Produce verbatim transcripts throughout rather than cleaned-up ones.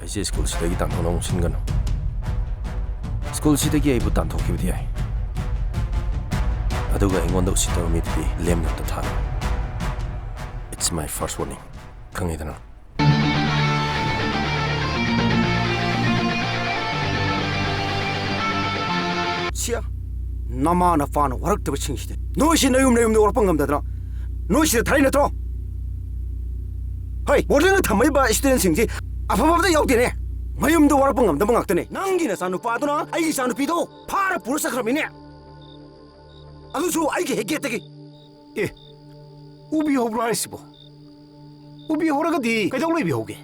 ꯁꯤ ꯁ꯭ꯀꯨꯜꯁꯤꯗꯒꯤ ꯇꯥꯟꯊꯣꯛꯅꯕ ꯁꯤꯟꯒꯅꯨ꯫ ꯁ꯭ꯀꯨꯜꯁꯤꯗꯒꯤ ꯑꯩꯕꯨ ꯇꯥꯟꯊꯣꯛꯈꯤꯕꯗꯤ ꯌꯥꯏ, ꯑꯗꯨꯒ ꯑꯩꯉꯣꯟꯗ ꯎꯁꯤꯠꯇꯕ ꯃꯤꯗꯨꯗꯤ ꯂꯦꯝꯅ ꯑꯝꯇ ꯊꯥꯔꯣꯏ꯫ It's my first warning. ꯈꯪꯉꯦꯗꯅ? ꯁꯤꯌꯥ, ꯅꯃꯥ ꯅꯄꯥꯅ ꯋꯥꯔꯛꯇꯕꯁꯤꯡꯁꯤꯗ ꯅꯣꯏꯁꯤ ꯅꯌꯨꯝ ꯅꯌꯨꯝꯗ ꯋꯥꯔꯛꯄ ꯉꯝꯗꯗꯅ ꯅꯣꯏ ꯁꯤꯗ ꯊꯥꯔꯛꯏ ꯅꯠꯇ꯭ꯔꯣ? ꯍꯩ, ꯕꯣꯔꯗꯤꯡꯗ ꯊꯝꯃꯛꯏꯕ ꯁ꯭ꯇꯨꯗꯦꯟꯁꯤꯡꯁꯤ ꯑꯐꯕ ꯑꯝꯇ ꯌꯥꯎꯗꯦꯅꯦ꯫ ꯃꯌꯨꯝꯗ ꯋꯥꯔꯛꯄ ꯉꯝꯗꯕ ꯉꯥꯛꯇꯅꯦ꯫ ꯅꯪꯒꯤ ꯅꯆꯥꯅꯨꯄꯥꯗꯨꯅ ꯑꯩꯒꯤ ꯏꯆꯥꯅꯨꯄꯤꯗꯣ ꯐꯥꯔ ꯄꯨꯔ ꯆꯠꯈ꯭ꯔꯃꯤꯅꯦ, ꯑꯗꯨꯁꯨ ꯑꯩꯒꯤ ꯍꯦꯛ ꯒꯦꯠꯇꯒꯤ꯫ ꯑꯦ, ꯎꯕꯤꯍꯧꯕ꯭ꯔꯣ ꯍꯥꯏꯁꯤꯕꯣ? ꯎꯕꯤꯍꯧꯔꯒꯗꯤ ꯀꯩꯗꯧ ꯂꯩꯕꯤꯍꯧꯒꯦ?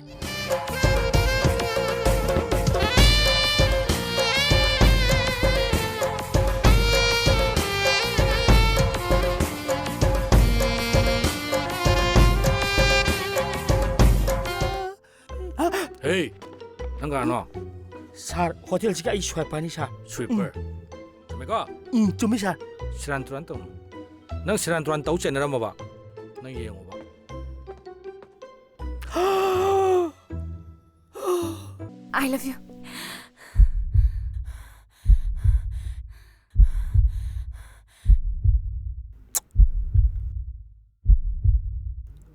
ꯍꯦ, ꯅꯪ ꯀꯅꯥꯅꯣ? ꯁꯥꯔ, ꯍꯣꯇꯦꯜꯁꯤꯒꯤ ꯑꯩ ꯁ꯭ꯋꯥꯏꯄꯔꯅꯤ, ꯁꯥꯔ꯫ ꯁ꯭ꯋꯤꯄꯔ? ꯎꯝ꯫ ꯆꯨꯝꯃꯦꯀꯣ? ꯎꯝ, ꯆꯨꯝꯃꯤ, ꯁꯥꯔ꯫ ꯁꯦꯔꯥꯟ ꯇꯨꯔꯥꯟ ꯇꯧꯅꯨ꯫ ꯅꯪ ꯁꯦꯔꯥꯟ ꯇꯨꯔꯥꯟ ꯇꯧ ꯆꯩꯅꯔꯝꯃꯕ? ꯅꯪ ꯌꯦꯡꯉꯣꯕ꯫ I love you.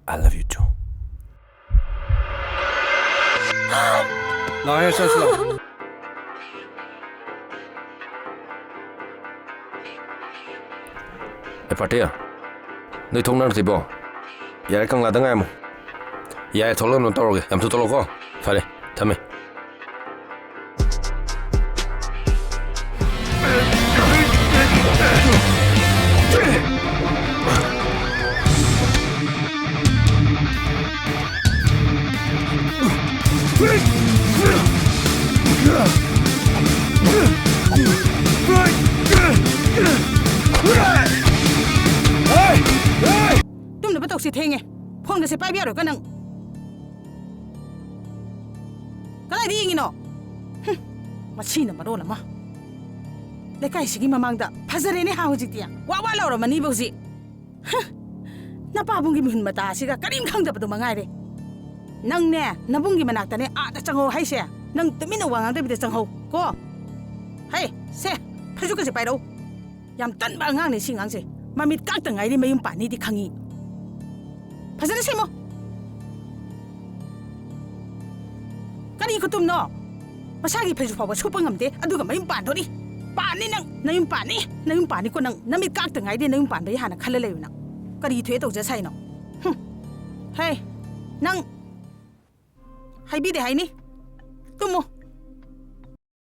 I love you too. ꯂꯥꯛꯑꯣꯍꯦ, ꯆꯠꯁꯤ ꯂꯥꯛꯑꯣ꯫ ꯑꯦ, ꯄꯥꯔꯇꯤ, ꯅꯣꯏ ꯊꯣꯛꯅꯔꯁꯤꯕꯣ? ꯌꯥꯔꯦ, ꯀꯪꯂꯥꯗ ꯉꯥꯏꯔꯝꯃꯣ꯫ ꯌꯥꯔꯦ, ꯊꯣꯛꯂꯛꯅꯕ ꯇꯧꯔꯒꯦ꯫ ꯌꯥꯝ ꯊꯨ ꯊꯣꯛꯂꯛꯑꯣꯀꯣ꯫ ꯐꯔꯦ, ꯊꯝꯃꯦ꯫ ꯇꯨꯝꯅꯕ ꯇꯧꯁꯤ, ꯊꯦꯡꯉꯦ꯫ ꯐꯣꯟꯒꯁꯦ ꯄꯥꯏꯕ ꯌꯥꯔꯣꯏꯀꯣ ꯅꯪ꯫ ꯀꯗꯥꯏꯗ ꯌꯦꯡꯉꯤꯅꯣ? ꯍꯨꯝ, ꯃꯁꯤꯅ ꯃꯔꯣꯜ ꯑꯃ꯫ ꯂꯩꯀꯥꯏꯁꯤꯒꯤ ꯃꯃꯥꯡꯗ ꯐꯖꯔꯦꯅꯦ ꯍꯥ ꯍꯧꯖꯤꯛꯇꯤ꯫ ꯋꯥ ꯋꯥ ꯂꯥꯎꯔꯝꯃꯅꯤꯕ ꯍꯧꯖꯤꯛ꯫ ꯍ! ꯅꯄꯥꯕꯨꯡꯒꯤ ꯃꯤꯍꯨꯟ ꯃꯇꯥ ꯑꯁꯤꯒ ꯀꯔꯤꯝ ꯈꯪꯗꯕꯗꯣ ꯃꯉꯥꯏꯔꯦ꯫ ꯅꯪꯅꯦ, ꯅꯕꯨꯡꯒꯤ ꯃꯅꯥꯛꯇꯅꯦ, ꯑꯥꯗ ꯆꯪꯍꯧ ꯍꯥꯏꯁꯦ꯫ ꯅꯪ ꯇꯨꯃꯤꯟꯅ ꯋꯥ ꯉꯥꯡꯗꯕꯤꯗ ꯆꯪꯍꯧ ꯀꯣ꯫ ꯍꯩ, ꯁꯦ, ꯐꯩꯖꯨꯞꯀꯁꯦ ꯄꯥꯏꯔꯛꯎ꯫ ꯌꯥꯝ ꯇꯟꯕ ꯑꯉꯥꯡꯅꯦ ꯁꯤ ꯑꯉꯥꯡꯁꯦ꯫ ꯃꯃꯤꯠ ꯀꯥꯛꯇ ꯉꯥꯏꯔꯤ ꯃꯌꯨꯝ ꯄꯥꯟꯅꯤꯗꯤ ꯈꯪꯉꯤ꯫ ꯐꯖꯅ ꯁꯦꯝꯃꯣ꯫ ꯀꯔꯤ ꯈꯨꯇꯨꯝꯅꯣ? ꯃꯁꯥꯒꯤ ꯐꯩꯖꯨꯞ ꯐꯥꯎꯕ ꯁꯨꯞꯄ ꯉꯝꯗꯦ, ꯑꯗꯨꯒ ꯃꯌꯨꯝ ꯄꯥꯟꯗꯣꯔꯤ꯫ ꯄꯥꯟꯅꯤ ꯅꯪ, ꯅꯌꯨꯝ ꯄꯥꯟꯅꯤ, ꯅꯌꯨꯝ ꯄꯥꯟꯅꯤꯀꯣ ꯅꯪ꯫ ꯅꯃꯤꯠ ꯀꯥꯛꯇ ꯉꯥꯏꯔꯤ ꯅꯌꯨꯝ ꯄꯥꯟꯕꯒꯤ ꯍꯥꯟꯅ ꯈꯜꯂ ꯂꯩꯌꯨ ꯅꯪ꯫ ꯀꯔꯤ ꯊꯣꯛꯑꯦ ꯇꯧꯖ ꯁꯥꯏꯅꯣ? ꯍꯨꯝ꯫ ꯍꯦ, ꯅꯪ ꯍꯥꯏꯕꯤꯗꯦ ꯍꯥꯏꯅꯤ꯫ ꯇꯨꯝꯃꯣ꯫